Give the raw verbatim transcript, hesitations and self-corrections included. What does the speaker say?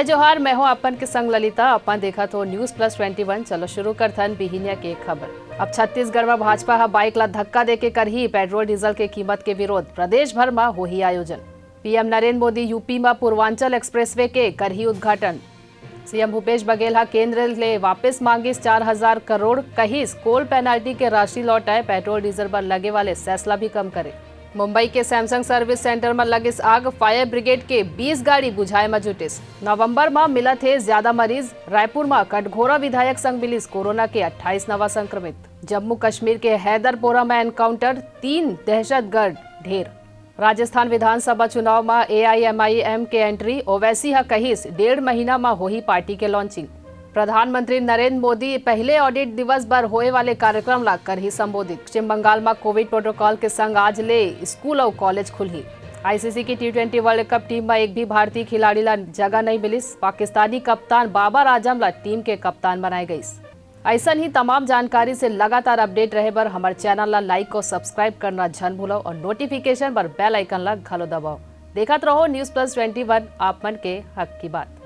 जोहार, मैं हूं अपन के संग ललिता। अपन देखत हो News Plus Twenty One। चलो शुरू करथन बिहिनिया के खबर। अब छत्तीसगढ़ में भाजपा ह बाइक ला धक्का देके करही पेट्रोल डीजल के कीमत के विरोध, प्रदेश भर में होही आयोजन। पीएम नरेंद्र मोदी यूपी में पूर्वांचल एक्सप्रेसवे के करही उद्घाटन। सीएम भूपेश बघेल ह केंद्र ले वापस मांगिस चार हजार करोड़, कहिस कोल पेनल्टी के राशि लौटाए, पेट्रोल डीजल पर लगे वाले सेस ला भी कम करे। मुंबई के सैमसंग सर्विस सेंटर म लगिस आग, फायर ब्रिगेड के बीस गाड़ी बुझाए म जुटिस। नवंबर म मिलत हे ज्यादा मरीज। रायपुर म कटघोरा विधायक संग मिलिस कोरोना के अट्ठाईस नवा संक्रमित। जम्मू कश्मीर के हैदरपोरा म एनकाउंटर, तीन दहशतगर्द ढेर। राजस्थान विधानसभा चुनाव म एआईएमआईएम के एंट्री, ओवैसी ह कहिस डेढ़ महीना म होही पार्टी के लॉन्चिंग। प्रधानमंत्री नरेंद्र मोदी पहले ऑडिट दिवस बर होए वाले कार्यक्रम ला करही संबोधित। पश्चिम बंगाल म कोविड प्रोटोकॉल के संग आज ले स्कूल अउ कॉलेज खुलही। आईसीसी की T twenty world cup team म एक भी भारतीय खिलाड़ी ला जगह नइ मिलिस। पाकिस्तानी कप्तान बाबर आजम ला टीम के कप्तान बनाए गइस। अइसन ही तमाम जानकारी से लगातार अपडेट रहे बर हमर चैनल ला लाइक और सब्सक्राइब करना झन भूलव और नोटिफिकेशन बर बेल आइकन ला घलो दबाव। देखत रहो News Plus Twenty One, आप मन के हक की बात।